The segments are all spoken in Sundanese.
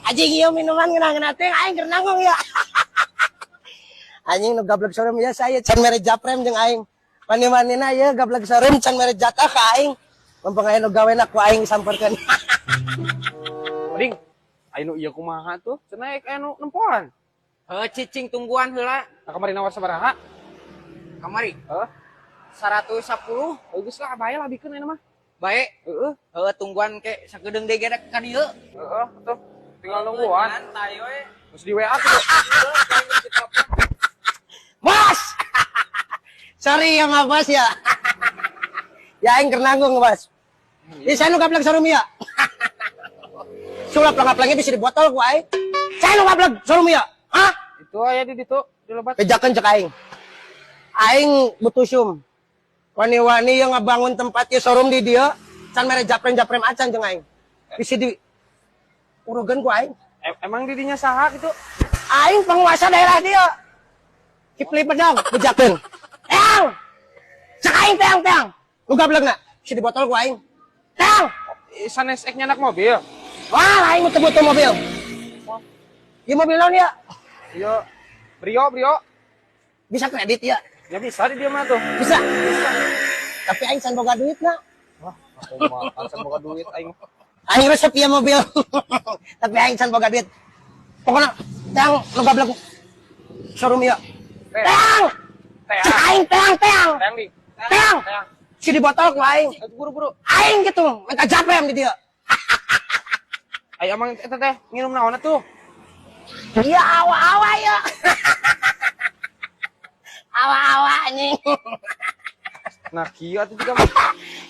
Anjing, ieu minuman ngeunah-ngeunah teh, aing keur nanggung ya. Anjing, nu gablek showroom ya saya can mere japrem jeung aing. Wani-wanina ieu gablek showroom can mere jatah ka aing. Mumpung aya nu gawena, ku aing samperkeun. Ding, aya nu ieu kumaha tuh? Cenah aya nu nempoan. Heuh, cicing, tungguan heula. Nah, kamari nawar sabaraha? Kamari Heuh, 110. oh, geus lah, bae lah, bikeun ayeuna mah. Bae. Heeh. Heuh, tungguan ke sakedeung deui ge ka dieu. Heeh, tuh. Tinggal nungguan. Santai we. Terus di WA tuh. Bos. Sorry ya, maaf, Bos, ya. Ya, aing keur nanggung, Bos. Ini saya nu gablek showroom ya. Sulap lang bisa dibotol ku aing. Saya nu gablek showroom ya. Hah? Itu aya di ditu, di lebat. Bejakeun cek aing. Aing butuh sum. Wani-wani yang ngebangun tempat ya showroom di dieu, can mere japrem-japrem acan jeung aing. Bisa di urugan ku aing. Emang didinya saha gitu? Aing penguasa daerah dieu. Kipli Bedog, bejakeun. Teang! Cek aing teang, teang. Lu gablekna, bisa dibotol ku aing. Teang! Sanes ek nyandak mobil. Wah, aing teu butuh mobil. Ieu mobil naon ya? Iya. Brio, Brio. Bisa kredit ya? Ya bisa di dieu mah tuh. Bisa. Tapi aing can boga duit na. Wah, aku mah can boga duit aing. Aing resep ya mobil. Tapi aing can boga duit. Pokoknya teang lu gablek showroom ya. Teang. Teang. Teang. Cek aing teang, teang. Teang, ding. Teang. Teang. Si dibotol ku aing. Aduh, buru-buru. Aing gitu minta japrem di dieu. Ayo, emang eta teh nginum naon tuh? Iya, awa-awa ya. Awa-awa, anjing. Nah, kieu atuh juga mah.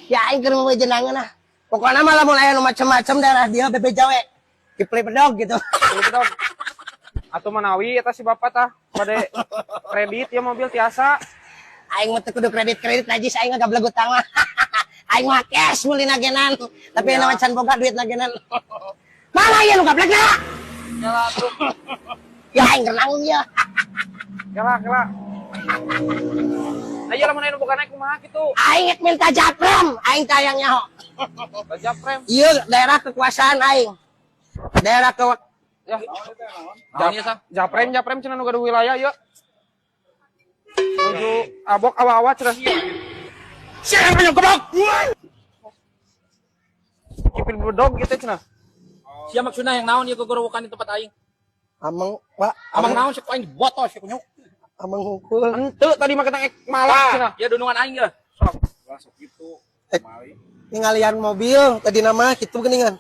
Ya, aing keur mau jenangan ah. Pokoknya malah mulai anu macem-macem daerah dieu bebeja we. Kipli Bedog gitu. Gitu dong. Atau manawi eta si bapak tah bade kredit ya mobil tiasa. Aing mah teu kudu kredit-kredit, najis, aing gablek utang mah. Aing mah cash meuli nagenan. Tapi yeah. Can boga duit nagenan. Mana ieu nu gablekna? Kela tuh. Ya, aing keur nanggung ya. Kela, kela. Nah, iya, lamun aya nu boga naik kumaha kitu? Aing ek minta japrem, aing tayang nyaho. Japrem. Ieu daerah kekuasaan aing. Daerah ke Ya. Naon ieu, Sah? Japrem, japrem cenah nu gaduh wilayah ieu. Nuju abok awa-awa cenah. Siapa yang goblok? Kipil Bedog gitu cenah. Sia maksudna yang naon ieu gogorowokan di tempat aing? Ameng, Pak, Amang naon sih ku aing dibotol sih kunyuk. Ameng hungkul. Henteu, tadi mah kita ek malak cenah. Ya dunungan aing ya. Sok. Masuk gitu. Eh. Mali. Ningalian mobil tadi nama gitu geningan.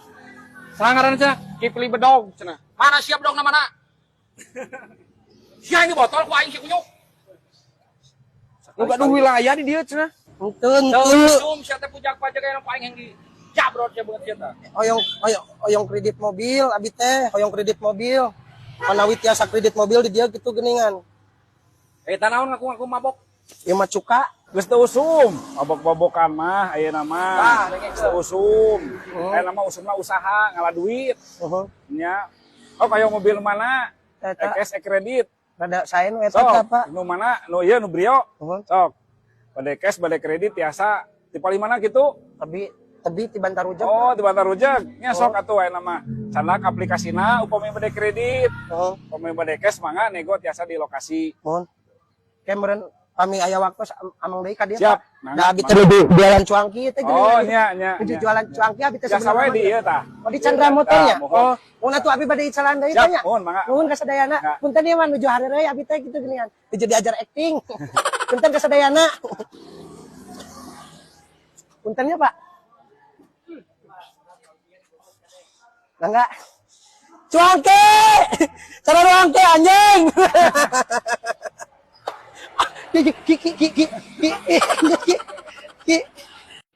Saha ngaranna cenah? Kipli Bedog cenah. Mana siap dong mana? Sia ini botol ku aing si kunyuk. Nu gaduh wilayah di dieu cenah. Henteu, henteu. Sum sia teh pujak pajak aya ku aing yang di jabrot sia beungeut sia tah. Hoyong hoyong hoyong kredit mobil abi teh, hoyong kredit mobil. Manawi tiasa kredit mobil di dieu gitu geningan. Eh, naon ngaku-ngaku mabok? Ieu mah cuka. Geus teu usum, mabok-mabokan mah ayeuna mah. Tah, Geus teu usum. Ayeuna mah usumna usaha ngala duit. Heeh. Nya. Oh, kayak mobil mana? Eta. Ek ek kredit. Rada sae nu eta Sok, teh, Pak. Nu mana? Nu ieu, nu Brio. Heeh. Sok. Bade cash, bade kredit tiasa. Di paling mana gitu? Tapi tebi ti Bantarujeg. Oh, di Bantarujeg. Nya sok atuh ayeuna mah. Candak aplikasina upami bade kredit. Heeh. Upami bade cash mangga nego tiasa di lokasi. Mohon. Kayak meureun pami aya waktu amang deui ka dieu, Siap. Pak. Mangga, Da abi teh nuju jualan cuangki teh. Oh, nya nya. Nuju nya. jualan cuangki abi teh Jasa wae sebenarnya di mah. ieu tah. Oh, di Chandra Motornya. Tah, mohon. Oh, mun atuh abi bade icalan deui Siap, teh nya. mohon, mangga. Nuhun kasadayana. Mangga. Punten ieu mah nuju hareureuy abi teh kitu geuningan. Nuju diajar acting. Punten kasadayana. Puntennya, Pak. Mangga. Cuangki. Cara cuangki anjing. Ki ki ki ki ki ki ki.